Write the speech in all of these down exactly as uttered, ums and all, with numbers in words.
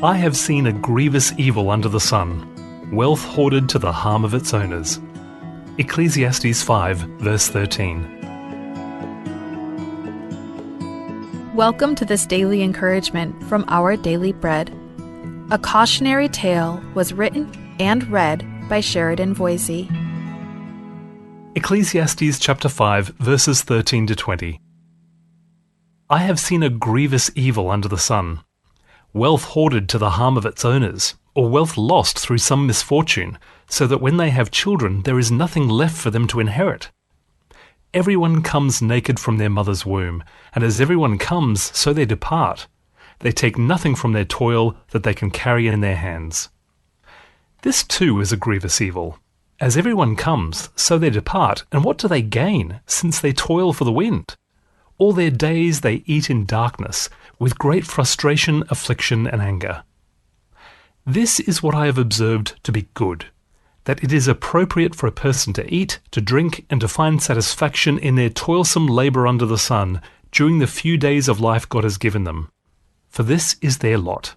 I have seen a grievous evil under the sun, wealth hoarded to the harm of its owners. Ecclesiastes five, verse thirteen. Welcome to this daily encouragement from Our Daily Bread. A cautionary tale was written and read by Sheridan Voysey. Ecclesiastes chapter five, verses thirteen to twenty. I have seen a grievous evil under the sun, wealth hoarded to the harm of its owners, or wealth lost through some misfortune, so that when they have children, there is nothing left for them to inherit. Everyone comes naked from their mother's womb, and as everyone comes, so they depart. They take nothing from their toil that they can carry in their hands. This too is a grievous evil. As everyone comes, so they depart, and what do they gain, since they toil for the wind? All their days they eat in darkness, with great frustration, affliction, and anger. This is what I have observed to be good, that it is appropriate for a person to eat, to drink, and to find satisfaction in their toilsome labor under the sun during the few days of life God has given them. For this is their lot.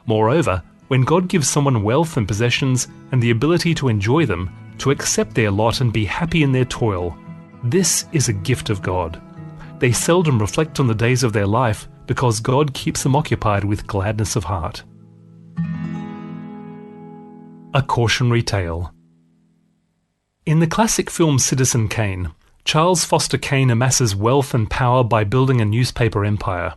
Moreover, when God gives someone wealth and possessions and the ability to enjoy them, to accept their lot and be happy in their toil, this is a gift of God. They seldom reflect on the days of their life because God keeps them occupied with gladness of heart. A cautionary tale. In the classic film Citizen Kane, Charles Foster Kane amasses wealth and power by building a newspaper empire.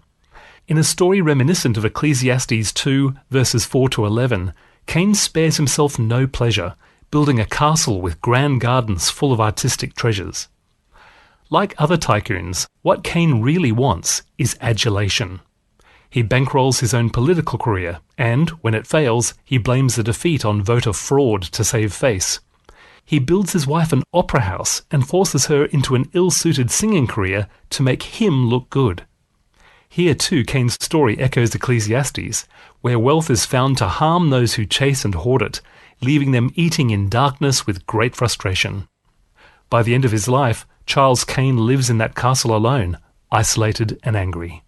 In a story reminiscent of Ecclesiastes two, verses four to eleven, Kane spares himself no pleasure, building a castle with grand gardens full of artistic treasures. Like other tycoons, what Kane really wants is adulation. He bankrolls his own political career, and, when it fails, he blames the defeat on voter fraud to save face. He builds his wife an opera house and forces her into an ill-suited singing career to make him look good. Here too, Kane's story echoes Ecclesiastes, where wealth is found to harm those who chase and hoard it, leaving them eating in darkness with great frustration. By the end of his life, Charles Kane lives in that castle alone, isolated and angry.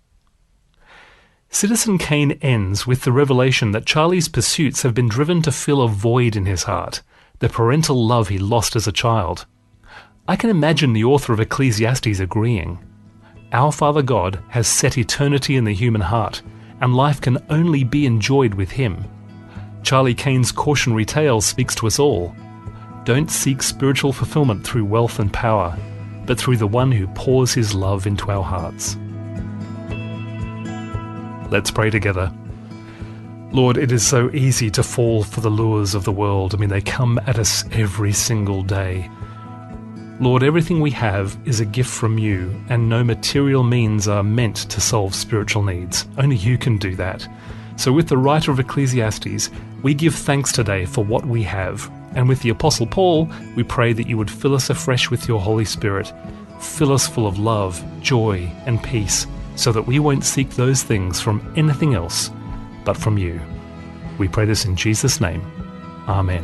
Citizen Kane ends with the revelation that Charlie's pursuits have been driven to fill a void in his heart, the parental love he lost as a child. I can imagine the author of Ecclesiastes agreeing. Our Father God has set eternity in the human heart, and life can only be enjoyed with Him. Charlie Kane's cautionary tale speaks to us all. Don't seek spiritual fulfillment through wealth and power, but through the one who pours his love into our hearts. Let's pray together. Lord, it is so easy to fall for the lures of the world. I mean, they come at us every single day. Lord, everything we have is a gift from you, and no material means are meant to solve spiritual needs. Only you can do that. So with the writer of Ecclesiastes, we give thanks today for what we have. And with the Apostle Paul, we pray that you would fill us afresh with your Holy Spirit. Fill us full of love, joy, and peace, so that we won't seek those things from anything else but from you. We pray this in Jesus' name. Amen.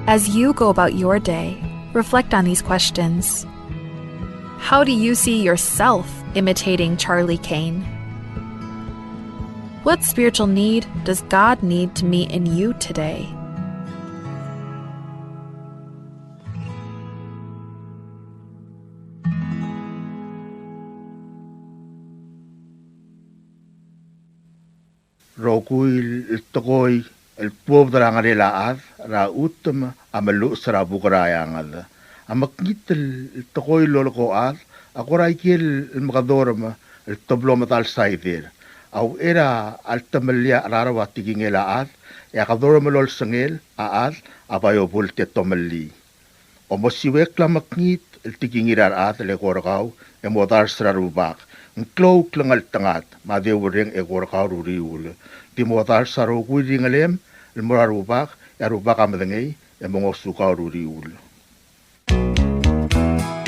As you go about your day, reflect on these questions. How do you see yourself imitating Charlie Kane? What spiritual need does God need to meet in you today? Rokui el tekoi el tuobed er a ngerel a chad er a chutem a meluches er a buk er a eanged. A mekngit el tekoi el lolekoi a chad a kora ikel el mekedorem el teblo medal saider. A uchei er a letemellii a cheraro a tekingel a chad, e a kedorem el olsengel a chad a bai obult e tomellii. Omosiuekl a mekngit el tekingir a rechad el eko er kau e modars er a Rubak. Ng klou a klengeltengat me a deurreng eko er kau er uriul. Di modars a rokui el ringelem el mo er a Rubak, e a Rubak a medengei e mo ngosukau er uriul.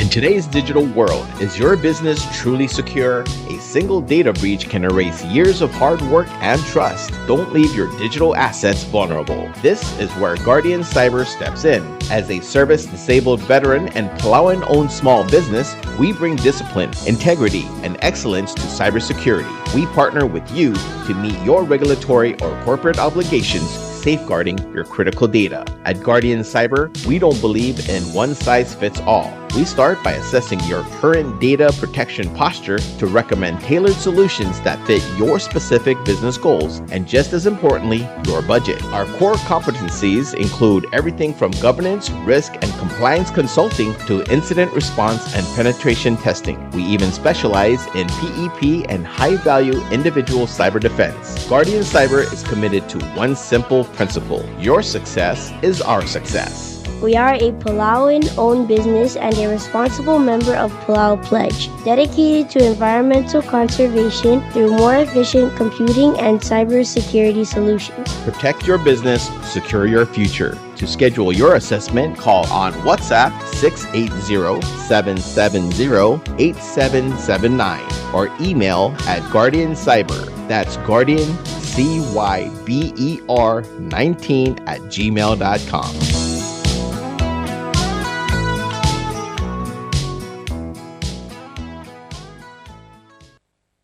In Today's digital world, is your business truly secure? A single data breach can erase years of hard work and trust. Don't leave your digital assets vulnerable. This is where Guardian Cyber steps in. As a service-disabled veteran and Palauan-owned small business, we bring discipline, integrity, and excellence to cybersecurity. We partner with you to meet your regulatory or corporate obligations, safeguarding your critical data. At Guardian Cyber, we don't believe in one size fits all. We start by assessing your current data protection posture to recommend tailored solutions that fit your specific business goals and, just as importantly, your budget. Our core competencies include everything from governance, risk, and compliance consulting to incident response and penetration testing. We even specialize in P E P and high-value individual cyber defense. Guardian Cyber is committed to one simple principle: your success is our success. We are a Palauan owned business and a responsible member of Palau Pledge, dedicated to environmental conservation through more efficient computing and cybersecurity solutions. Protect your business, secure your future. To schedule your assessment, call on WhatsApp six eight zero, seven seven zero, eight seven seven nine or email at Guardian Cyber. That's Guardian C Y B E R nineteen at gmail dot com.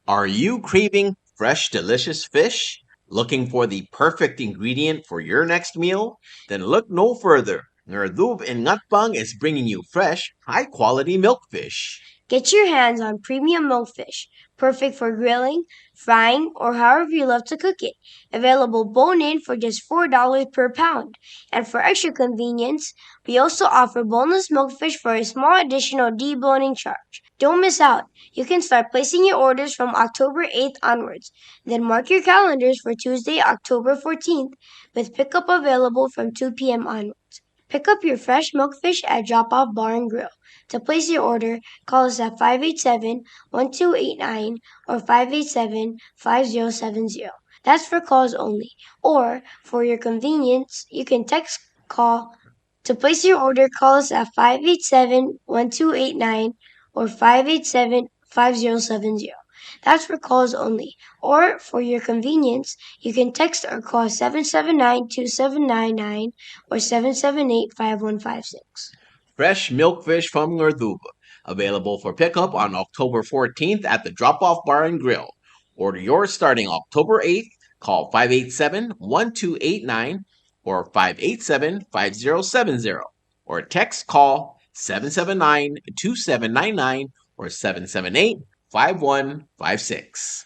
Are you craving fresh, delicious fish? Looking for the perfect ingredient for your next meal? Then look no further. Ngerdub in Ngatpang is bringing you fresh, high-quality milkfish. Get your hands on premium milkfish, perfect for grilling, frying, or however you love to cook it. Available bone-in for just four dollars per pound. And for extra convenience, we also offer boneless milkfish for a small additional deboning charge. Don't miss out. You can start placing your orders from October eighth onwards. Then mark your calendars for Tuesday, October fourteenth, with pickup available from two p.m. onwards. Pick up your fresh milkfish at Drop Off Bar and Grill. To place your order, call us at five eight seven, one two eight nine or five eight seven, five zero seven zero. That's for calls only. Or, for your convenience, you can text, call. To place your order, call us at five eight seven, one two eight nine or five eight seven, five zero seven zero. That's for calls only. Or, for your convenience, you can text or call seven seven nine, two seven nine nine or seven seven eight, five one five six. Fresh milkfish from Ngerdub, available for pickup on October fourteenth at the Drop Off Bar and Grill. Order yours starting October eighth. Call five eight seven, one two eight nine or five eight seven, five zero seven zero, or text, call seven seven nine, two seven nine nine or seven seven eight, five one five six.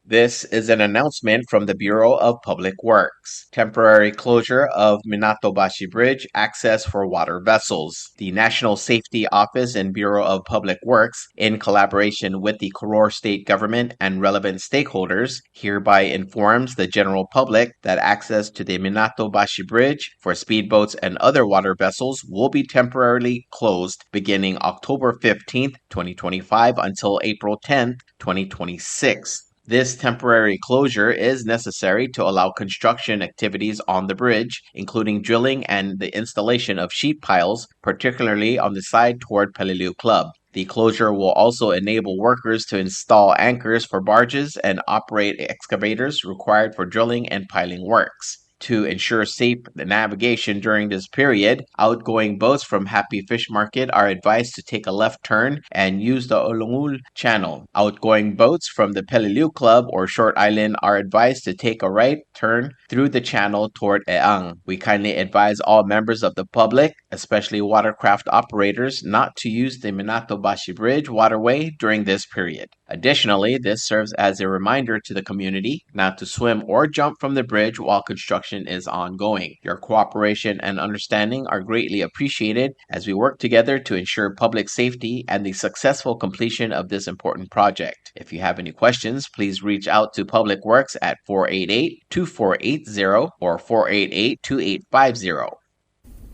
This is an announcement from the Bureau of Public Works. Temporary closure of Minatobashi Bridge access for water vessels. The National Safety Office and Bureau of Public Works, in collaboration with the Koror State Government and relevant stakeholders, hereby informs the general public that access to the Minatobashi Bridge for speedboats and other water vessels will be temporarily closed beginning October fifteenth, twenty twenty-five until April tenth, twenty twenty-six. This temporary closure is necessary to allow construction activities on the bridge, including drilling and the installation of sheet piles, particularly on the side toward Peleliu Club. The closure will also enable workers to install anchors for barges and operate excavators required for drilling and piling works. To ensure safe navigation during this period, outgoing boats from Happy Fish Market are advised to take a left turn and use the Olongul Channel. Outgoing boats from the Peleliu Club or Short Island are advised to take a right turn through the channel toward Eang. We kindly advise all members of the public, especially watercraft operators, not to use the Minatobashi Bridge waterway during this period. Additionally, this serves as a reminder to the community not to swim or jump from the bridge while construction is ongoing. Your cooperation and understanding are greatly appreciated as we work together to ensure public safety and the successful completion of this important project. If you have any questions, please reach out to Public Works at four eight eight, two four eight zero or four eight eight, two eight five zero.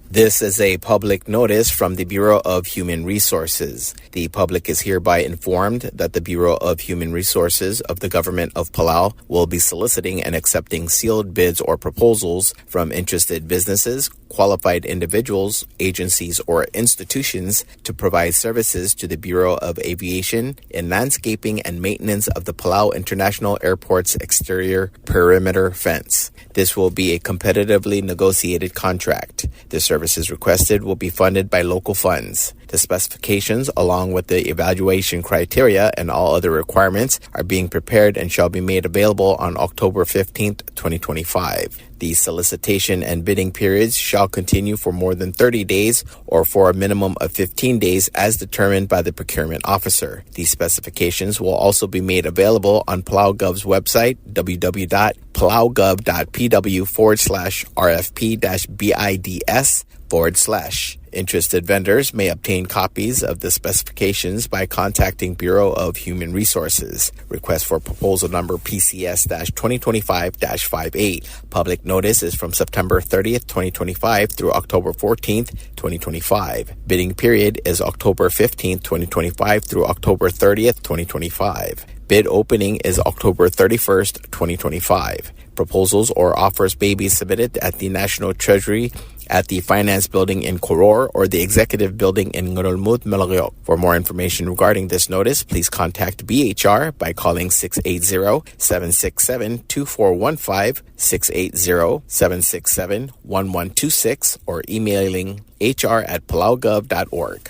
This is a public notice from the Bureau of Human Resources. The public is hereby informed that the Bureau of Human Resources of the Government of Palau will be soliciting and accepting sealed bids or proposals from interested businesses, qualified individuals, agencies, or institutions to provide services to the Bureau of Aviation in landscaping and maintenance of the Palau International Airport's exterior perimeter fence. This will be a competitively negotiated contract. The services requested will be funded by local funds. The specifications, along with the evaluation criteria and all other requirements, are being prepared and shall be made available on October fifteenth, twenty twenty-five. The solicitation and bidding periods shall continue for more than thirty days or for a minimum of fifteen days as determined by the procurement officer. These specifications will also be made available on PalauGov's website, w w w dot palaugov dot p w forward slash r f p dash b i d s forward slash. Interested vendors may obtain copies of the specifications by contacting Bureau of Human Resources. Request for proposal number P C S dash twenty twenty-five dash five eight. Public notice is from September thirtieth, twenty twenty-five through October fourteenth, twenty twenty-five. Bidding period is October fifteenth, twenty twenty-five through October thirtieth, twenty twenty-five. Bid opening is October thirty-first, twenty twenty-five. Proposals or offers may be submitted at the National Treasury at the Finance Building in Koror or the Executive Building in Ngerulmud, Melekeok. For more information regarding this notice, please contact B H R by calling six eight zero, seven six seven, two four one five, six eight zero, seven six seven, one one two six, or emailing H R at palaugov dot org.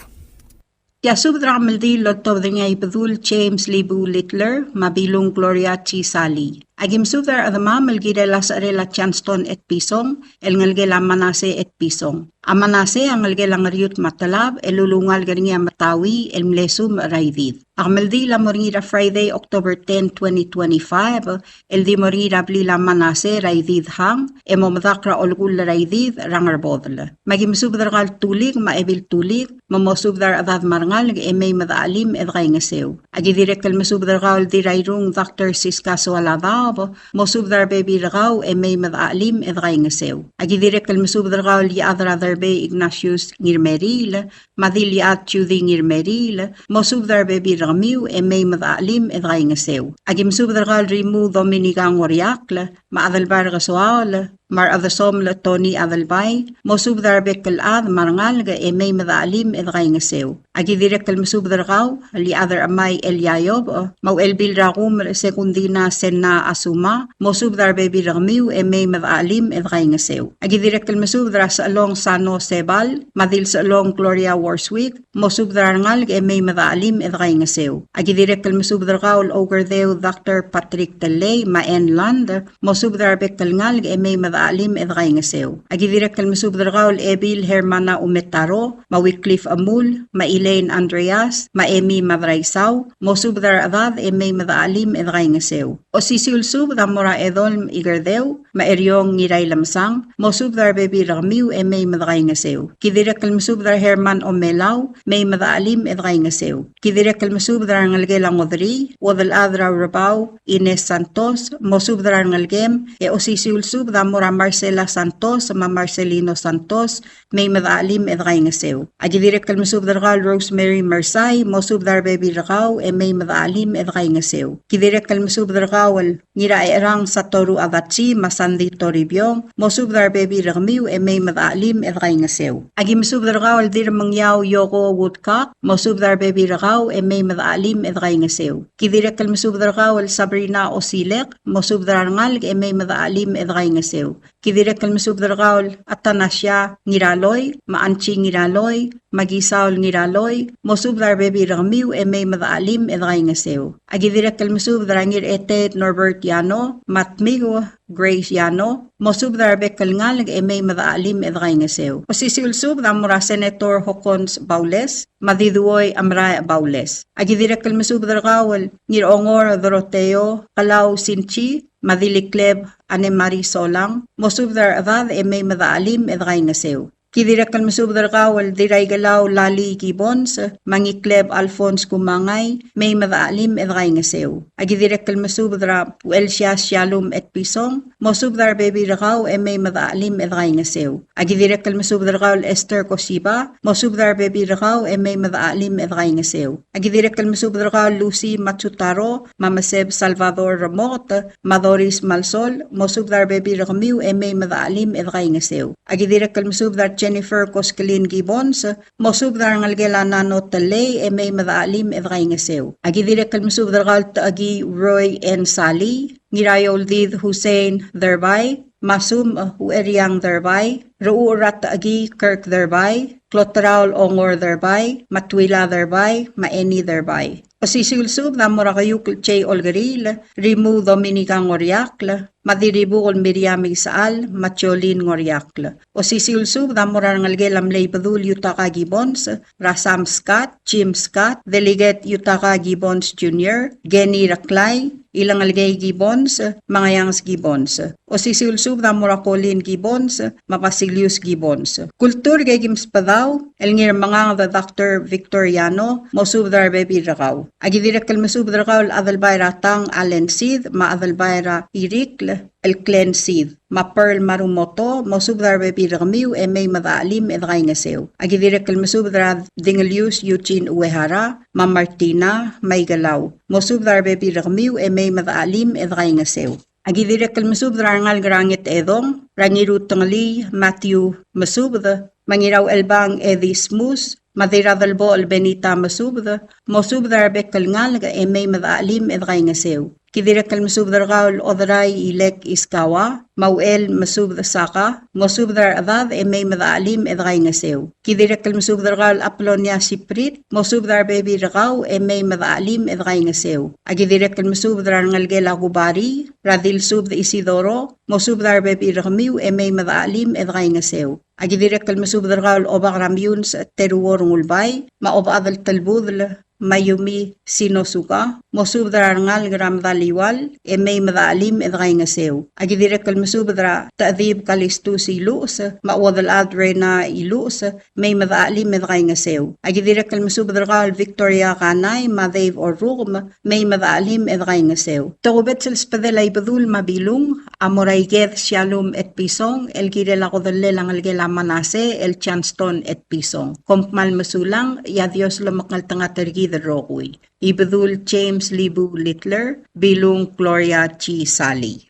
Tia subed er a kemeldiil el oltobed er ngii a Ibedul James Libu Littler me a Bilung Gloria G. Salii. Aki mesubed er a rechedemam el kirel a secherel a Johnston Etpison el ngelekel a Manase Etpison. A Manase a ngelekel a Ngeriut me a Telab el ulungalek er ngii a Metaui el mle sumech er a Idid. A kemeldiil a mo er ngii er a Friday, October ten, twenty twenty-five, el di mo er ngii er a blil a Manase er a Idid Hang, e mo medakl er a olekull er a Idid er a Ngerbodel. Me aki mesubed er kau el Tulik me a Ebil Tulik, me mosubed er a rechedad me a rengalek e mei me dechelim e dekaingeseu. Aki dirrek el mesubed er kau el Dirairung Doctor Siska Soaladaob, mosubed er a rebebil er kau e mei me dechelim e dekaingeseu. Aki dirrek el mesubed er kau el Iechad er a Derbei Ignatius Ngirmeriil, me a Diliad Judy Ngirmeriil, mosubed er a rebebil er kemiu e mei me dechelim e dekaingeseu. Aki mesubed er kau el Rimu Dominica Ngoriakl, me a Adelbai er Kesoaol, me a Rechedesomel Tony Adelbai, mosubed er a rebek el chad me a rengalek e mei me dechelim e dekaingeseu. Aki dirrek el mesubed er kau el Iechad er a Chemai Elia Iobech, me a Uchelbil er a Kumer Sekundina Senna Asuma, mosubed er a rebebil er kemiu e mei me dechelim e dekaingeseu. Aki dirrek el mesubed er a Sechelong Sano Sebal, me a Dilsechelong Gloria Worswick, mosubed er a rengalek e mei me dechelim e dekaingeseu. Aki dirrek el mesubed er kau el Oukerdeu Doctor Patrick Tellei me a Ann Land, mosubed er a rebek el ngalek e mei me dechelim e dekaingeseu. Aki dirrek el mesubed er kau el Ebil Hermana Umetaro, me a Wycliffe Emul, me a Elaine Andreas, me a Emi Madraisau, mosubed er a rechedad e mei me dechelim e dekaingeseu. Osisiu el subed a mo er a Edolm Ikerdeu, me a Eriong Ngirailemesang, mosubed er a rebebil er kemiu e mei me dekaingeseu. Ki dirrek el mesubed er a Herman Omelau, mei me dechelim e dekaingeseu. Ki dirrek el mesubed er a rengelekel a Ngodrii, Uodelchad er a Urebau, Ines Santos, mosubed er a rengelekem, e osisiu el subed a mo er a Marcela Santos, me a Marcelino Santos, mei me dechelim e dekaingeseu. Aki dirrek el mesubed er kau el Rosemary Mersai, mosubed er a rebebil er kau, e mei me dechelim e dekaingeseu. Ki dirrek el mesubed er kau el Ngiraecherang Satoru Adachi, me a Sandy Toribiong, mosubed er a rebebil er kemiu e mei me dechelim e dekaingeseu. Aki mesubed er kau el Dirremengiau Yoko Woodcock, mosubed er a rebebil er kau e mei me dechelim e dekaingeseu. Ki dirrek el mesubed er kau el Sabrina Osilek, mosubed er a rengalek e mei me dechelim e dekaingeseu. Ki dirrek el mesubed er kau el Athanasia Ngiraloi, me a Anchi Ngiraloi, me a Kisaul Ngiraloi, mosubed er a rebebil er kemiu e mei me dechelim e dekaingeseu. Aki dirrek el mesubed er a Ngirchetet Norbert Yano, me a Tmiu Grace Yano, mosubed er a rebek el ngalek e mei me dechelim e dekaingeseu. Osisiu el subed a mo er a Senator Hokkons Baules, me a Diduoi Amrae Baules. Aki dirrek el mesubed er kau el Ngirongor Doroteo Kalau Sinchi, me a Dilikleb Anne Marie Solang, mosubed er a rechedad e mei me dechelim e dekaingeseu. Ki dirrek el mesubed er kau el Diraikelau Lali Gibbons, me a Ngikleb Alphonse Kumangai, mei me de chelim e de kaingeseu. A ki dirrek el mesubed er a Uchelsias Shalom Etpison, mosubed er a rebebil er kau e mei me de chelim e de kaingeseu. A ki dirrek el mesubed er kau el Esther Koshiba, mosubed er a rebebil er kau e mei me de chelim e de kaingeseu. A ki dirrek el mesubed er kau el Lucy Matsutaro, me a Meseb Salvador Remoket, me a Doris Malsol, mosubed er a rebebil er kemiu e mei me de chelim e de kaingeseu. A ki dirrek el mesubed er a Jennifer Koskelin Gibbons, mosubed er a rengelekel a Nano Telei e mei me de chelim e de kaingeseu. A ki dirrek el mesubed er kau el Techekii Roy N. Sali, Ngiraioldid Hussein Derbai, me a Sumech Ueriang Derbai, Rechucher er a Techekii Kirk Derbai, Kloteraol Ongor Derbai, me a Twila Derbai, me a Eni Derbai. Osisiu el subed a mo er a Keiukl J. Olkeriil, Rimuu Dominica Ngoriakl, me a Dirribukel Miriam Isechal, me a Jolin Ngoriakl. Osisiu el subed a mo er a rengelekel a mle Ibedul Yutaka Gibbons, er a Sam Scott, Jim Scott, Delegate Yutaka Gibbons Junior, Kenny Reklai, Ilengelkei Gibbons, me a Ngaianges Gibbons. Osisiu el subed a mo er a Colin Gibbons, me a Basilius Gibbons. Kultur, ke ki mesbedau el Ngirmenganged Doctor Victoriano, mosubed er a rebebil er kau. A ki dirrek el mesubed er kau el Adelbai er a Tang Allen Sid, me a Adelbai er a Irikl el Glenn Sid, me a Pearl Marumoto, mosubed er a rebebil er kemiu e mei me de chelim e de kaingeseu. A ki dirrek el mesubed er a Dingelius Eugene Uehara, me a Martina, me a Ikelau, mosubed er a rebebil er kemiu e mei me de chelim e de kaingeseu. A ki dirrek el mesubed er a rengalek er a Ngetedong, er a Ngirutengelii Matthew Mesubed, me a Ngirauchelbang Eddie Smus, me a Dirradelbochel Benita Mesubed, mosubed er a rebek el ngalek e mei me de chelim e de kaingeseu. Ki dirrek el mesubed er kau el Oderai Ilek Iskawa, me a Uchel Mesubed Saka, mosubed er a rechedad e mei me de chelim e de kaingeseu. Ki dirrek el mesubed er kau el Apolonia Siprit, mosubed er a rebebil er kau e mei me de chelim e de kaingeseu. A ki dirrek el mesubed er a rengelekel a Kubari, er a Dilsubed Isidoro, mosubed er a rebebil er kemiu e mei me de chelim e de kaingeseu. A ki dirrek el mesubed er kau el Obak er a Miuns Teruo Rengulbai, me a Obechad el Telbudel, Mayumi Shinosuka, mosubed er a rengalek er a Medaliual, e mei me de chelim e de kaingeseu. A ki dirrek el mesubed er a Techedib Kalistus Iluches, me a Uodelchad Rena Iluches, mei me de chelim e de kaingeseu. A ki dirrek el mesubed er kau el Victoria Kanai, me a Dave Orrukem, mei me de chelim e de kaingeseu. Tokubets el sbedel a Ibedul me a Bilung, a mo er a Iked Shalom Etpison, el kirel a kodellel a ngelekel a Manase, el Johnston Etpison. Kom kmal mesulang, e a Dios lomekngeltengat er kid el rokui. Ibedul James Libu Littler, Bilung Gloria G. Sali.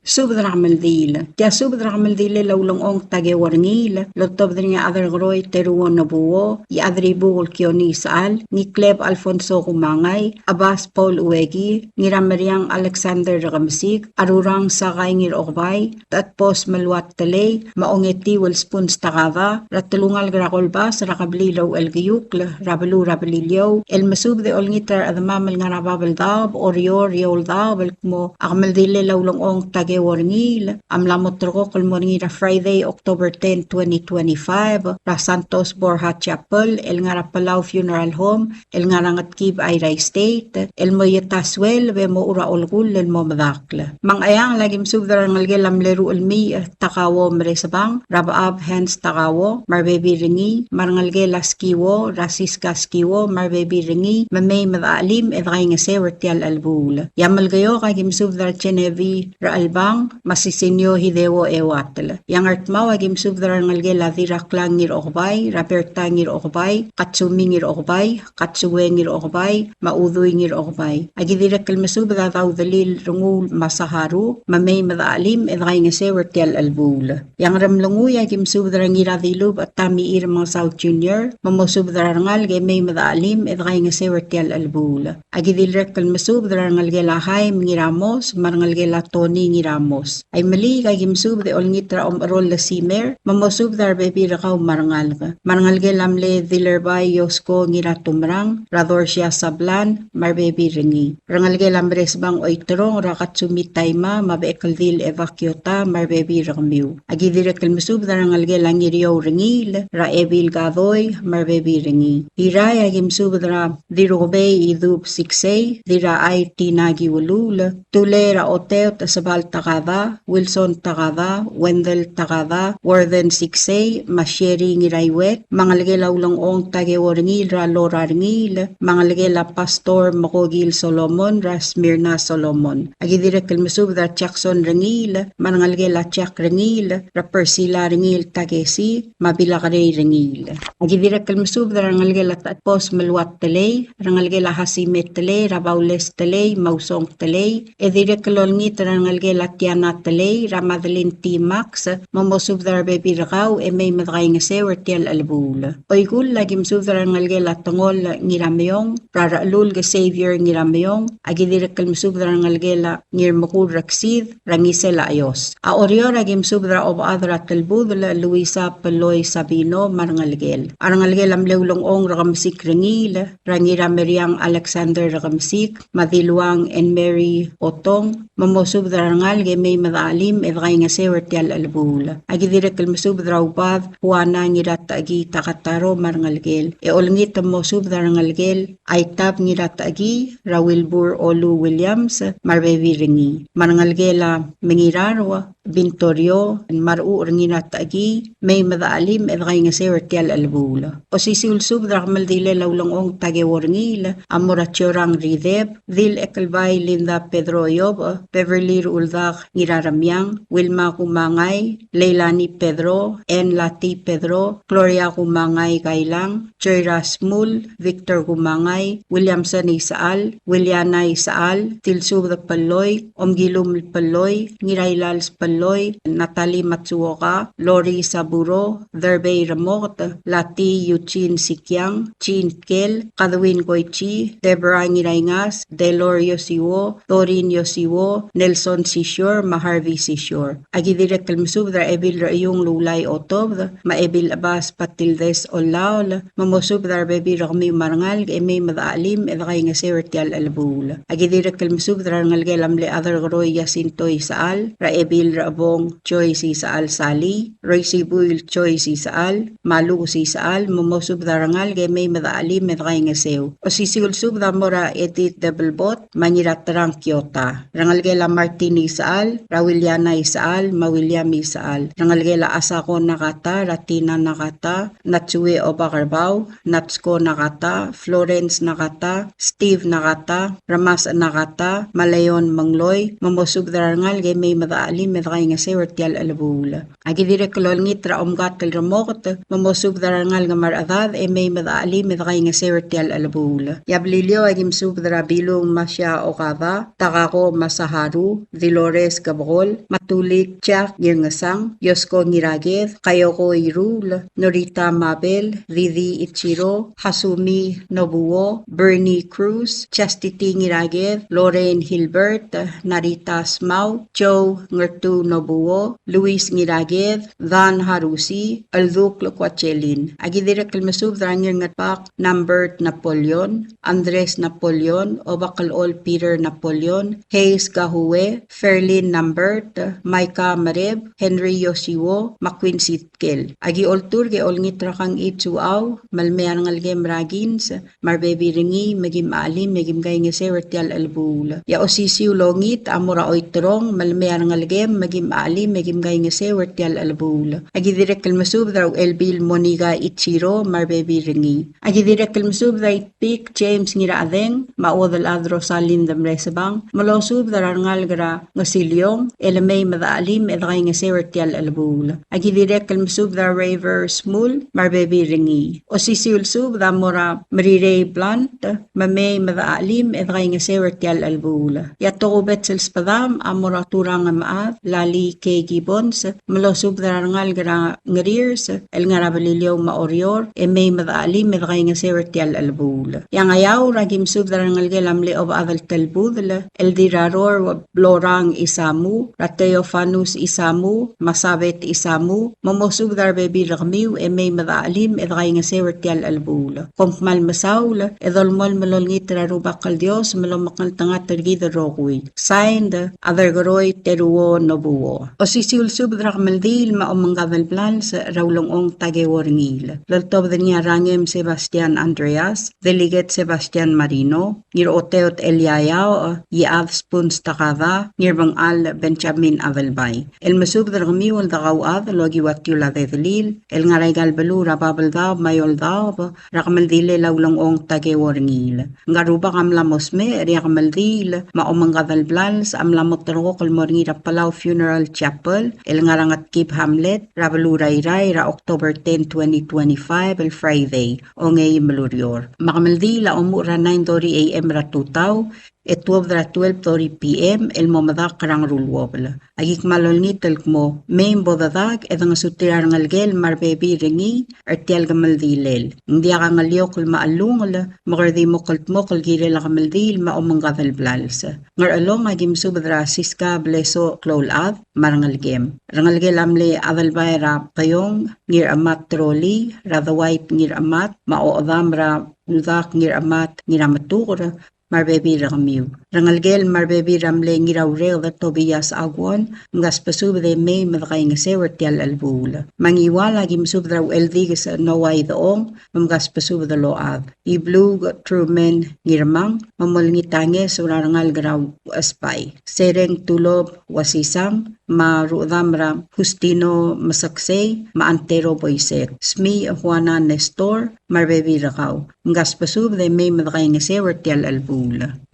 Subed er a kemeldiil. Tia subed er a kemeldiil el Oulengchong Takeo Rengiil, el oltobed er ngii a Aderkeroi Teruo Nobuo, Iechadribukel Kione Isechal, Ngikleb Alfonso Kumangai, Abas Paul Ueki, Ngirameriang Alexander Rekemesik, Arurang Sakai Ngirokebai, Tatbos Meluat Telei, me a Ongetiu el Spuns Takada, er a telungalek er a Kolbas, er a kebliil er a Uchelkeiukl, er a beluu er a Beliliou, el mesubed e olengit er a rechedemam el ngar er a Babeldaob, Oreor, Eouldaob, el kmo a kemeldiil el Oulengchong Takeo Rengiil a mla mo terrekokl el mo er ngii er a Friday, October ten, twenty twenty-five, er a Santos Borja Chapel, el ngar er a Palau Funeral Home, el ngar er a Ngetkib, Airai State, el mo ieta sueleb e mochu er a olekull el mo medakl. Me a Ngcheangel a ki mesubed er a rengelekel a mle Ruchelmiich Takao Meresebang, er a Bechab Hans Takao, me a rebebil er ngii, me a rengelekel a Skiwo, er a Siska Skiwo, me a rebebil er ngii, me mei me de chelim e de kaingeseu er tia el chelebuul. E a Melekeok a ki mesubed er a Genevieve Rechelbang, me a Sisinio Hideo Euatel. E a Ngardmau a ki mesubed er a rengelekel a Dirraklang Ngirokebai, er a Berta Ngirokebai, Katsumi Ngirokebai, Katsue Ngirokebai, me a Udui Ngirokebai. A ki dirrek el mesubed a Daudelil Renguul Masaharu, me mei me de chelim e de kaingeseu er tia el chelebuul. E a Ngeremlengui a ki mesubed er a Ngiradilubech Tamichir Mengesau Junior, me mosubed er a rengalek e mei me de chelim e de kaingeseu er tia el chelebuul. A ki dirrek el mesubed er a rengelekel a Haim Ngiramos, me a rengelekel a Tony Ngiramos. A Imeliik a ki mesubed e olengit er a Omecherol el Simer, me mosubed er a rebebil er kau me a rengalek. Me a rengelekel a mle Dilerbai Yosko Ngiratumerang, er a Dorsia Sablan, me a rebebil er ngii. Rengelekel a Meresbang Oiterong, er a Katsumi Taima, me a Bechekeldil Eva Kiota, me a rebebil er kemiu. A ki dirrek el mesubed er a rengelekel a Ngiriou Rengiil, er a Ebil Kadoi, me a rebebil er ngii. Irrai a ki mesubed er a Dirukebei Idub Siksei, Dirraai Tina Kiuluul, Tulei er a Oteo Tesebal Takada, Wilson Takada, Wendell Takada, Warden Siksei, me a Sherry Ngiraiwet, me a ngelekel a Ulengchong Takeo Rengiil er a Lora Rengiil, me a ngelekel a Pastor Mekokil Solomon er a Smyrna Solomon. Aki dirrek el mesubed er a Jackson Rengiil, me a rengelekel a Jack Rengiil, er a Persila Rengiil Takesi, me a Bilakerei Rengiil. Aki dirrek el mesubed er a rengelekel a Techedbos Meluat Telei, rengelekel a Hasime Telei, er a Baules Telei, me a Usong Telei, e dirrek el olengit er a rengelekel a Tiana Telei, er a Madeline T. Max, me mosubed er a rebebil er kau, e mei me dekaingeseu er tia el chelebuul. Oikull, aki mesubed er a rengelekel a Tengol Ngirameong, er a Rechelulk Xavier Ngirameong, aki dirrek el mesubed er a rengelekel a Ngirmekur Reksid, er a Ngisel a Chios. A Oreor, aki mesubed er a Obechad er a Telbudel, Luisa Peloi Sabino, me a rengelekel. A rengelekel a mle Ulengchong Rekemesik Rengiil, er a Ngirameriang Alexander Rekemesik, me a Diluang and Mary Otong, me mosubed er a rengalek e mei me dechelim e dekaingeseu er tia el chelebuul. Aki dirrek el mesubed er a Ubad Juana Ngiratechekii Takataro me a rengelekel. E olengit e mosubed er a rengelekel a Itab Ngiratechekii, er a Wilbur Olu Williams, me a rebebil er ngii. Me a rengelekel a Mengirarua, Bintorio, me a Rechucher Ngiratechekii, mei me dechelim e dekaingeseu er tia el chelebuul. Osisiu el subed er a kemeldilel a Ulengchong Takeo Rengiil, a mo er a Chiorang Rideb, Dil Ekelbai Linda Pedro Iobech, Beverly Ruldak Ngiraremiang, Wilma Kumangai, Leilani Pedro, Ann Lati Pedro, Gloria Kumangai Kailang, Joy Rasmul, Victor Kumangai, Williamson Isechal, Williana Isechal, Tilsubed Pelloi, Omkilum Pelloi, Ngirailals Pelloi, Natalie Matsuoka, Lori Saburo, Derbei Remoket, Lati Eugene Sikiang, Jean Kel, Kadwin Koichi, Deborah Ngiraingas, Delor Yosiwo, Dorin Yosiwo, Nelson Sisior, me a Harvey Sisior. Aki dirrek el mesubed er a Ebil er a Iung Lulai Otobed, me a Ebil Chebas Patildes Olaol, me mosubed er a rebebil er kemiu me a rengalek e mei me dechelim e dekaingeseu er tia el chelebuul. Aki dirrek el mesubed er a rengelekel a mle Chad er Keroi Jacinto Isechal, er a Ebil er a Chebong Joyce Isechal Sali, Roisibuil Joyce Isechal, me a Lukus Isechal, me mosubed er a rengalek e mei me dechelim e dekaingeseu. Osisiu el subed a mo er a Edith Debelbot, me a Ngiraterang Kiota. Rengelekel a Martin Isechal, er a Wiliana Isechal, me a William Isechal. Rengelekel a Asako Nakata, er a Tina Nakata, Natsue Obakerbau, Natsko Nakata, Florence Nakata, Steve Nakata, Remas Nakata, me a Leon Mengloi, me mosubed er a rengalek e mei me dechelim e dekaingeseu er tia el chelebuul. Aki dirrek el olengit er a Omkatel Remoket, me mosubed er a rengalek me a rechedad e mei me dechelim e dekaingeseu er tia el chelebuul. E a Beliliou, aki mesubed er a Bilung Masia Okada, Takako Masaharu, Dilores Kebekol, me a Tulik Jack Ngirngesang, Yosko Ngiraked, Kayoko Iruul, Norita Mabel, Didi Ichiro, Hasumi Nobuo, Bernie Cruz, Chastity Ngiraked, Lorraine Hilbert, Narita Smau, Joe Ngertu Nobuo, Luis Ngiraked, Dan Harusi, Elduk Lekuachelin. Aki dirrek el mesubed er a Ngirngetbak Nambert Napoleon, Andres Napoleon, Obakelol Peter Napoleon, Hayes Gahue, Ferlin Nambert, Micah Mereb, Henry Yosiwo, me a Quincy Tkel. Aki olturk e olengit er a Kang Itsuau, me le mei a rengelekem er a Kins, me a rebebil er ngii, me kim chelim, me kim kaingeseu er tia el chelebuul. E a osisiu el ongit a mo er a Oiterong, me le mei a rengelekem, me kim chelim, me kim kaingeseu er tia el chelebuul. Aki dirrek el mesubed er a Uchelbil Monica Ichiro, me a rebebil er ngii. Aki dirrek el mesubed er a Itpik James Ngirachedeng, me a Uodelchad Rosalind Mresebang, me losubed er a rengalek er a Ngesiliong, e le mei me dechelim, e dekaingeseu er tia el chelebuul. Aki dirrek el mesubed er a Raver Smul, me a rebebil er ngii. Osisiu el subed a mo er a Merirei Blunt, me mei me dechelim, e dekaingeseu er tia el chelebuul. E a tokubets el sbedam a mo er a Turang Mechad, Lali K. Gibbons, me losubed er a rengalek er a Ngerirs, el ngar er a Beliliou me a Oreor, e mei me dechelim, e dekaingeseu er tia el chelebuul. E a Ngeaur, aki mesubed er a rengelekel a mle Obechad el Telbudel, el Dirraror Blorang Isamu, er a Theofanus Isamu, me a Sabet Isamu, me mosubed er a rebebil er kemiu, e mei me dechelim, e dekaingeseu er tia el chelebuul. Kom kmal mesaul, e dolemolem el olengit er a Rubak el Dios, me lomekngeltengat er kid el rokui. Signed, Aderkeroi Teruo Nobu. Uo. Osisiu el subed er a kemeldiil me a omengkad el blals er a Ulengchong Takeo Rengiil. Loltobed er ngii a Rangem Sebastian Andreas, Delegate Sebastian Marino, Ngiraoteot Elia Iaoch, Iechad Spuns Takada, Ngirbengchal Benjamin Adelbai. El mesubed er kemiu el dekauchad el okiu a tiul a dedelil el ngar er aika el beluu er a Babeldaob me a Eouldaob er a kemeldilel a Ulengchong Takeo Rengiil. Ngka el rubak a mla mo smecher e a kemeldiil me a omengkad el blals a mla mo terrekokl el mo er ngii er a Palau Funeral Chapel el ngar er a Ngetkib Hamlet er a beluu er a Irrai er a October ten, twenty twenty-five, el Friday, ongeim el ureor. Me a kemeldiil a omuchel er a nine thirty A M er a tutau e tuobed er a twelve thirty P M el mo medakl er a Ngeruluobel. Aki kmal olengit el kmo mei me bo dedak e dengesuterir a rengelekel me a rebebil er ngii er tia el kemeldilel. Ng diak a ngeliokl me a chelungel me kede di mo kldmokl el kirel a kemeldiil me a omengkad el blals. Ngerchelong, aki mesubed er a Siska Blesoch Kloulchad me a rengelekem. Rengelekel a mle Adelbai er a Keiong Ngirachemat Troli, er a Dewait Ngirachemat, me a Ochedam er a Uldak Ngirachemat Ngirametuker, me a rebebil er kemiu. Rengelekel me a rebebil er a mle Ngiraureked Tobias Aguon, mkasbesubed e mei me dekaingeseu er tia el chelebuul. Me a Ngiwal, aki mesubed er a Ucheldikes Noah Idechong, me mkasbesubed el ochad. Ibluuk Truman Ngirmang, me molengit a ngeso er a rengalek er a Uchesbai. Sereng Tulob Uasisang, me a Ruchedam er a Justino Meseksei, me a Antero Boisek. Smiich Juana Nestor, me a rebebil er kau. Mkasbesubed e mei me dekaingeseu er tia el chelebuul.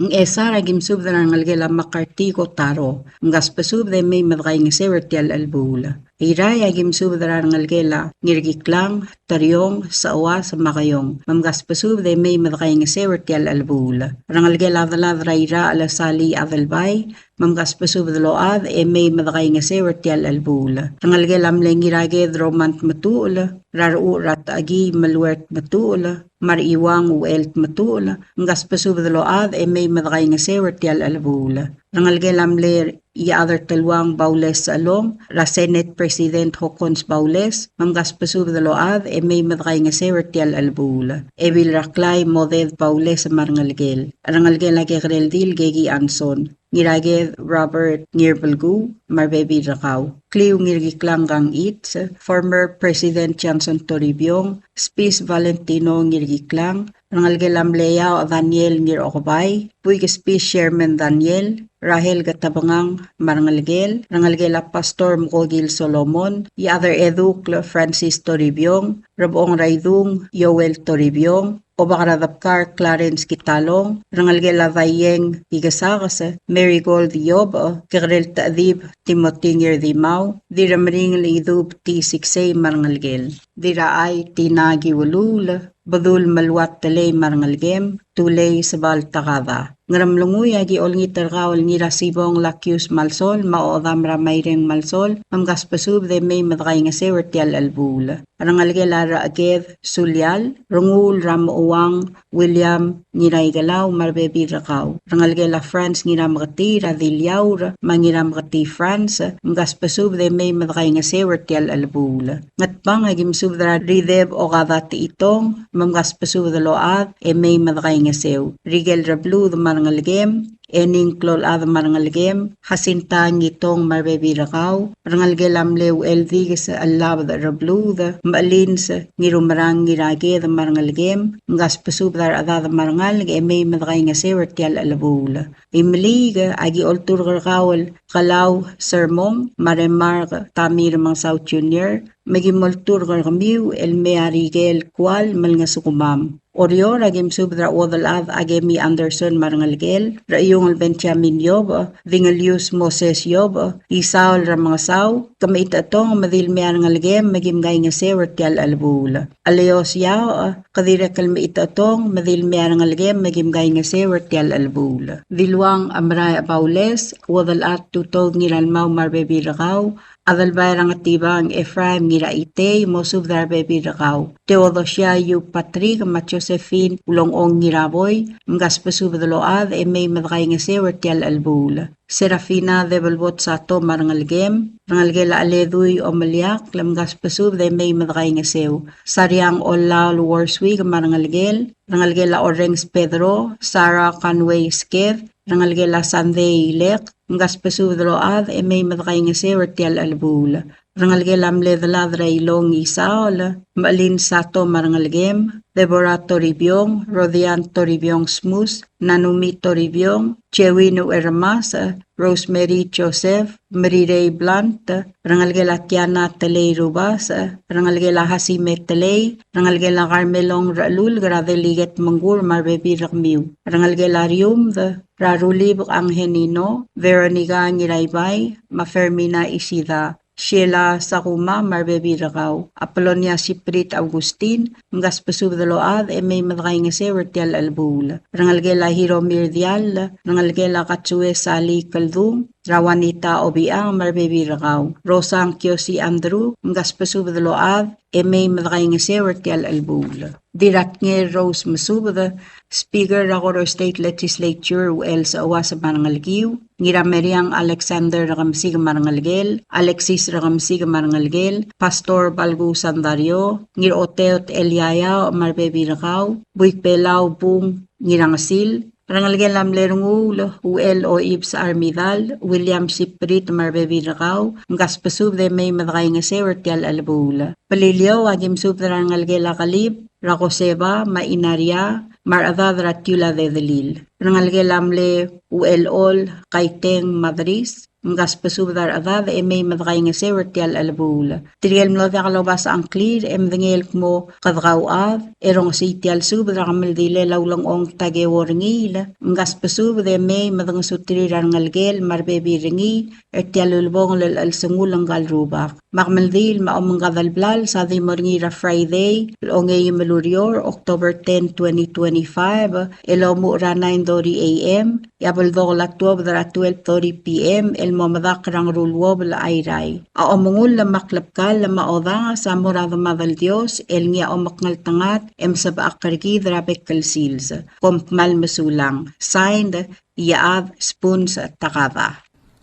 Ngchesar, aki mesubed er a rengelekel a Makartiko Taro. Mkasbesubed e mei me dekaingeseu er tia el chelebuul. Irrai, aki mesubed er a rengelekel a Ngirkiklang, Teriong, Sechuas, me a Keiong. Me mkasbesubed e mei me dekaingeseu er tia el chelebuul. Rengelekel a delad er a Irrai el Sali Adelbai, me mkasbesubed el ochad e mei me dekaingeseu er tia el chelebuul. Rengelekel a mle Ngiraked Roman Tmetuchl, er a Rechucher er a Techekii Meluert Tmetuchl, me a Rechiuang Uchel Tmetuchl, mkasbesubed el ochad e mei me dekaingeseu er tia el chelebuul. Rengelekel a mle Iechad er Teluang Baules Sechelong, er a Senate President Hokkons Baules, me mkasbesubed el ochad e mei me dekaingeseu er tia el chelebuul. Ebil er a Klai Moded Baules me a rengelekel. Rengelekel a Kekerel Dil Keki Anson. Ngiraked Robert Ngirbelkuu, me a rebebil er kau. Kliu Ngirkiklang Kangichi, former President Johnson Toribiong, Spis Valentino Ngirkiklang, rengelekel a mle Iaoch Daniel Ngirokebai, Buik Spis Sherman Daniel, Rahel Ketebengang me a rengelekel, rengelekel a Pastor Mkokil Solomon, Iechad er a Edukl Francis Toribiong, Rebechong er a Idung Joel Toribiong, Obak er a Debkar Clarence Kitalong, rengelekel a Daieng Ikesakes, Marigold Iobech, Kekerel Techedib Timothy Ngirdimau, Dirremeringel Idub T. Siksei me a rengelekel. Dirrachai Tina Kiuluul, Bedul Meluat Telei me a rengelekem, Tulei Sebal Takada. Ngeremlengui, aki olengit er kau el Ngirasibong Lakius Malsol, me a Ochedam er a Maireng Malsol, me mkasbesubed e mei me dekaingeseu er tia el chelebuul. Rengelekel a Recheked Sulial, Renguul er a Mechuang William Ngiraikelau me a rebebil er kau. Rengelekel a Franz Ngirameketii er a Diliaur me a Ngirameketii Franz, mkasbesubed e mei me dekaingeseu er tia el chelebuul. Ngatpang, aki mesubed er a Rideb Okada Techitong, me mkasbesubed el ochad e mei me dekaingeseu. Rikel Rebluud me a rengelekem, Ening Kloulchad me a rengelekem, Jacinta Ngitong me a rebebil er kau, rengelekel a mle Ucheldikes Chelabed Rebluud, Mechelins Ngirumerang Ngiraked me a rengelekem, mkasbesubed a rechedad me a rengalek e mei me dekaingeseu er tia el chelebuul. Imeliik, aki olturk er kau el Kelau Sermong me a Remark Tamir Mengsau Junior, me ki molturk er kemiu el mei a Rikel Kual me lengesukemam. Oreor, aki mesubed er a Uodelchad Akemi Anderson me a rengelekel, Rechiungl Benjamin Iobech, Dingelius Moses Iobech, Isaol Remengesau, ke mechitechetong me di le mei a rengelekem me kim kaingeseu er tia el chelebuul. Cheleos Iaoch, ke dirrek el mechitechetong me di le mei a rengelekem me kim kaingeseu er tia el chelebuul. Diluang Amraech Baules, Uodelchad Tutoud Ngiralmau me a rebebil er kau, Adelbai er a Ngetibang Ephraim Ngirachitei, mosubed er a rebebil er kau. Theodosia Yu Patrick me a Josephine Ulengchong Ngiraboi, mkasbesubed el ochad e mei me dekaingeseu er tia el chelebuul. Serafina Debelbot Sato me a rengelekem, rengelekel a Cheledui Omeliakl, mkasbesubed e mei me dekaingeseu. Sariang Ollaol Worswick me a rengelekel, rengelekel a Orrenges Pedro, Sarah Conway Sked, rengelekel a Sunday Ilek, mkasbesubed el ochad e mei me dekaingeseu er tia el chelebuul. Rengelekel a mle delad er a Ilong Isaol, Mechelin Sato me a rengelekem, Deborah Toribiong, Rodian Toribiong Smus, Nanumi Toribiong, Chewin Uchermas, Rosemary Joseph, Merirei Blunt, rengelekel a Tiana Telei Rubas, rengelekel a Hasime Telei, rengelekel a Carmelong Rechelulk, er a Delegate Mengkur me a rebebil er kemiu, rengelekel a Riumd, er a Rulibek Angenino, Veronica Ngiraibai, me a Fermina Isida, Sheila Sakuma me a rebebil er kau, Apolonia Siprit Augustin, mkasbesubed el ochad e mei me dekaingeseu er tia el chelebuul. Rengelekel a Hiromir Diall, rengelekel a Katsue Sali Keldung, er a Juanita Obichang me a rebebil er kau, Rosang Kiosi Andrew, mkasbesubed el ochad e mei me dekaingeseu er tia el chelebuul. Dirratngel Rose Mesubed, Speaker er a Koror State Legislature, Uchel Seuas me a rengelekiu, Ngirameriang Alexander Rekemesik me a rengelekel, Alexis Rekemesik me a rengelekel, Pastor Balku Sandario, Ngiroteot Eliaiao me a rebebil er kau, Buik Belau Bung Ngirangesil, rengelekel a mle Renguul, Uchel Oibs Armidal, William Siprit me a rebebil er kau, mkasbesubed e mei me dekaingeseu er tia el chelebuul. Beliliou, a ki mesubed er a rengelekel a Kelib, er a Koseba, me a Inaria, me a rechedad er a Tiula Dedelil. Rengelekel a mle Uchelchol, Kaiteng, me a Dris, mkasbesubed a rechedad e mei me dekaingeseu er tia el chelebuul. Tirke el mlo diak lobasech a ngklir e medengei el kmo kede kauchad, e rongesii tia el subed er a kemeldilel a Ulengchong Takeo Rengiil, mkasbesubed e mei me dengesuterir a rengelekel me a rebebil er ngii, er tia el ulebongel el chelsengul ngka el rubak. Me a kemeldiil me a omengkad el blals a di mo er ngii er a Friday el ongeim el ureor, October ten, twenty twenty-five, el omuchel er a nine thirty A M, e a beldokel a tuobed er a twelve thirty P M el mo medakl er a Ngeruluobel er a Airai. A omengull me a klebkall me a odanges a mo er a Demad el Dios el ngii a omekngeltengat e mesebechakl er kid er a bek el sils. Kom kmal mesulang. Signed, Iechad Spuns Takada.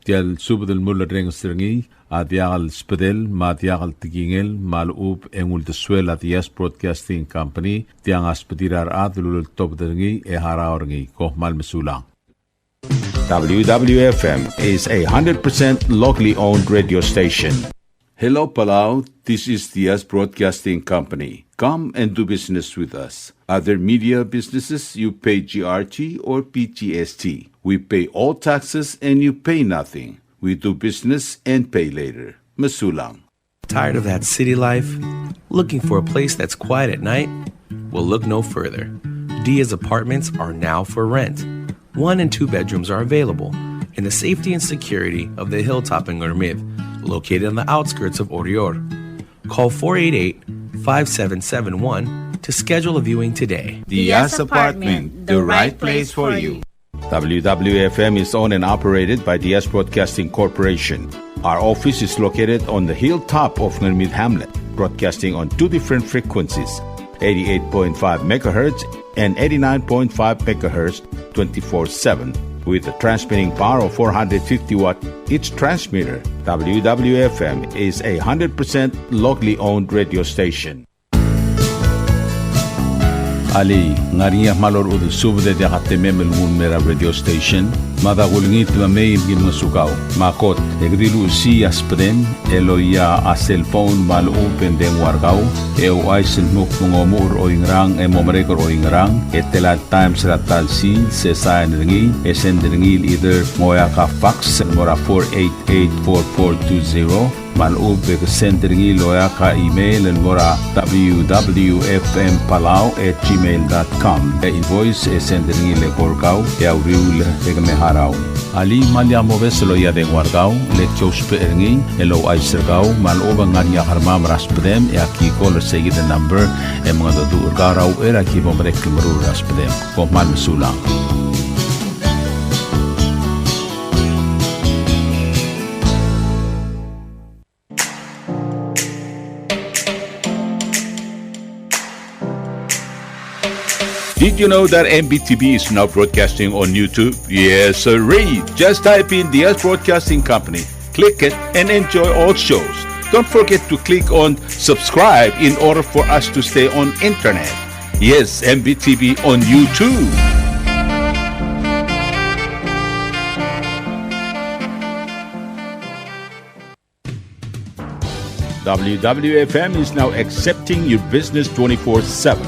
Tia el subed el mulerrenges er ngii a diak el sbedel me a diak el tekingel me a lechub e ng uldesuel a Diaz Broadcasting Company, tiang a sbedir a rechad el uleltobed er ngii e harau er ngii. Kom kmal mesulang. W W F M is a hundred percent locally owned radio station. Hello, Palau. This is Diaz Broadcasting Company. Come and do business with us. Other media businesses, you pay G R T or P G S T. We pay all taxes and you pay nothing. We do business and pay later. Mesulang. Tired of that city life? Looking for a place that's quiet at night? Well, look no further. Diaz Apartments are now for rent. One and two bedrooms are available in the safety and security of the hilltop in Ngermid, located on the outskirts of Oreor. Call four eight eight, five seven seven one to schedule a viewing today. Diaz Apartment, the right place for you. W W F M is owned and operated by Diaz Broadcasting Corporation. Our office is located on the hilltop of Ngermid Hamlet, broadcasting on two different frequencies, eighty-eight point five megahertz and eighty-nine point five megahertz, twenty-four seven, with a transmitting power of four hundred fifty watt each transmitter. W W F M is a hundred percent locally owned radio station. Alii, ng ngar er ngii a kmal orechudel subed e diak a temem el nguu el mei er a radio station? Mada kulengit me mei me ki ngosukau. Me a kot, e ke di luchesii a sbedem el oia a cellphone me a lechub e ng dengua er kau, e ouchais el dmu kmo ng omuchel er oingerang e mo merek er oingerang, e tela el times er a ta el sils, e sain er ngii, e send er ngii el either ng oeak a fax el mo er a four eight eight four four two zero, me a lechub e ke send er ngii el oeak a email el mo er a W W F M Palau at gmail dot com. E invoice e send er ngii el eko er kau, e a uriul e ke me harau. Alii, me lak mobes el oia dengua er kau, le ki ousbech er ngii el ouchais er kau me a lechub e ng ngar er ngii a kermam er a sbedem, e aki call er seikid el number e mengedecheduch er kau er a uchei er a ki bo merek el meruul er a sbedem. Kom kmal mesulang. Did you know that M B T V is now broadcasting on YouTube? Yes, sirree. Just type in Diaz Broadcasting Company, click it, and enjoy all shows. Don't forget to click on subscribe in order for us to stay on internet. Yes, M B T V on YouTube. W W F M is now accepting your business twenty-four seven.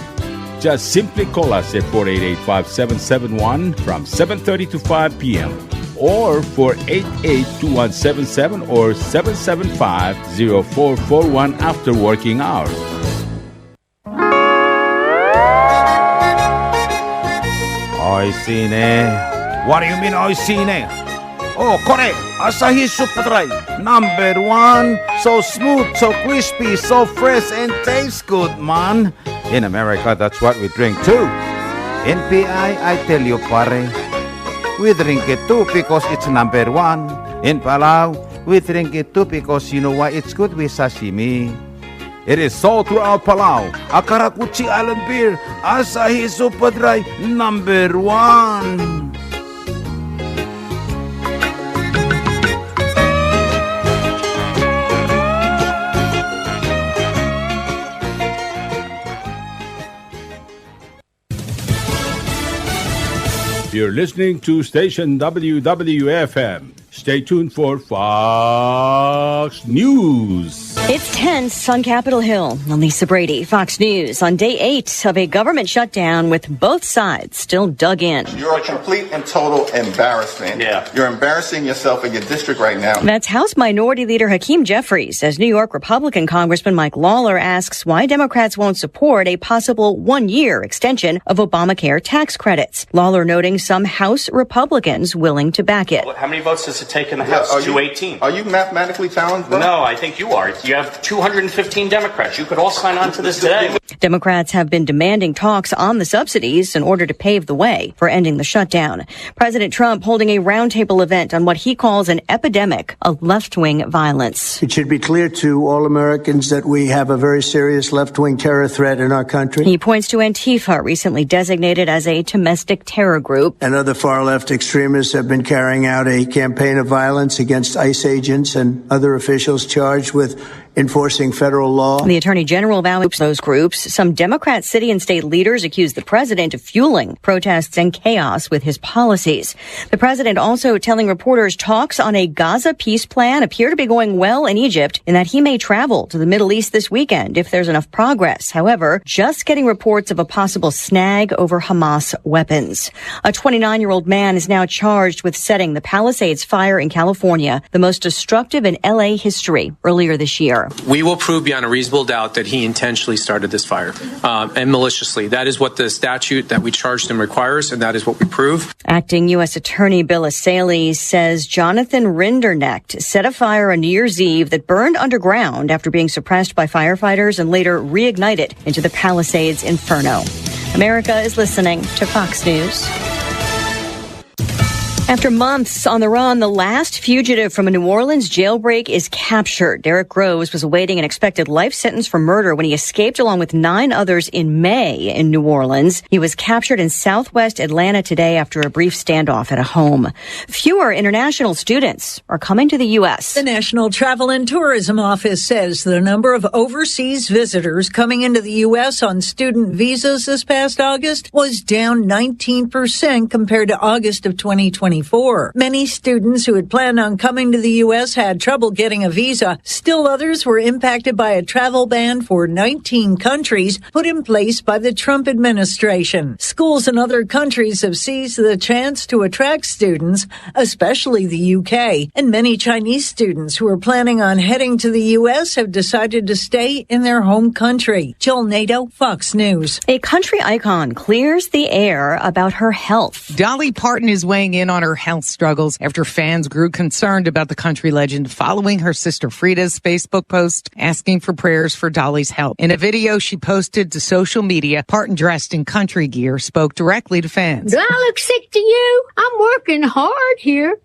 Just simply call us at four eight eight, five seven seven one from seven thirty to five p m, or four eight eight, two one seven seven or seven seven five, zero four four one after working hours. Oishii ne. What do you mean, oishii ne? Oh, kore, Asahi Super Dry, number one. So smooth, so crispy, so fresh, and tastes good, man. In America, that's what we drink too. In P I, I tell you, pare, we drink it too because it's number one. In Palau, we drink it too because you know why? It's good with sashimi. It is sold throughout Palau. A karakuchi island beer, Asahi Super Dry, number one. You're listening to station W W F M. Stay tuned for Fox News. It's tense on Capitol Hill. I'm Lisa Brady, Fox News. On day eight of a government shutdown with both sides still dug in. You're a complete and total embarrassment. Yeah. You're embarrassing yourself and your district right now. That's House Minority Leader Hakeem Jeffries as New York Republican Congressman Mike Lawler asks why Democrats won't support a possible one-year extension of Obamacare tax credits. Lawler noting some House Republicans willing to back it. How many votes does it take in the House? Are you, two eighteen. Are you mathematically challenged, bro? No, I think you are. You have two hundred fifteen Democrats. You could all sign on to this today. Democrats have been demanding talks on the subsidies in order to pave the way for ending the shutdown. President Trump holding a roundtable event on what he calls an epidemic of left-wing violence. It should be clear to all Americans that we have a very serious left-wing terror threat in our country. He points to Antifa, recently designated as a domestic terror group. And other far-left extremists have been carrying out a campaign of violence against ice agents and other officials charged with enforcing federal law. The Attorney General vows those groups. Some Democrat city and state leaders accuse the president of fueling protests and chaos with his policies. The president also telling reporters talks on a Gaza peace plan appear to be going well in Egypt, and that he may travel to the Middle East this weekend if there's enough progress. However, just getting reports of a possible snag over Hamas weapons. A twenty-nine-year-old man is now charged with setting the Palisades fire in California, the most destructive in L A history, earlier this year. We will prove beyond a reasonable doubt that he intentionally started this fire, um, and maliciously. That is what the statute that we charged him requires, and that is what we prove. Acting U S Attorney Bill Essayli says Jonathan Rinderknecht set a fire on New Year's Eve that burned underground after being suppressed by firefighters and later reignited into the Palisades inferno. America is listening to Fox News. After months on the run, the last fugitive from a New Orleans jailbreak is captured. Derrick Groves was awaiting an expected life sentence for murder when he escaped along with nine others in May in New Orleans. He was captured in southwest Atlanta today after a brief standoff at a home. Fewer international students are coming to the U S. The National Travel and Tourism Office says the number of overseas visitors coming into the U S on student visas this past August was down nineteen percent compared to August of twenty twenty-four. Many students who had planned on coming to the U S had trouble getting a visa. Still others were impacted by a travel ban for nineteen countries put in place by the Trump administration. Schools in other countries have seized the chance to attract students, especially the U K. And many Chinese students who are planning on heading to the U S have decided to stay in their home country. Jill Nato, Fox News. A country icon clears the air about her health. Dolly Parton is weighing in on her health struggles after fans grew concerned about the country legend following her sister Frida's Facebook post asking for prayers for Dolly's health. In a video she posted to social media, Parton, dressed in country gear, spoke directly to fans. Do I look sick to you? I'm working hard here.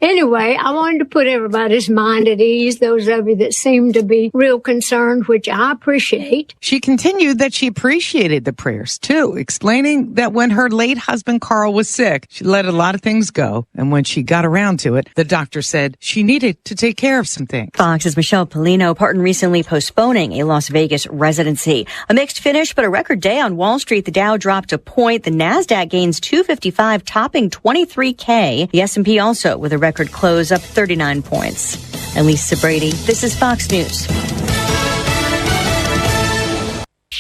Anyway, I wanted to put everybody's mind at ease, those of you that seem to be real concerned, which I appreciate. She continued that she appreciated the prayers, too, explaining that when her late husband Carl was sick, she let a lot of things go, and when she got around to it, the doctor said she needed to take care of some things. Fox's Michelle Pollino. Parton recently postponing a Las Vegas residency. A mixed finish, but a record day on Wall Street. The Dow dropped a point. The Nasdaq gains two fifty-five, topping twenty-three K. The S and P also with a record close, up thirty-nine points. I'm Lisa Brady. This is Fox News.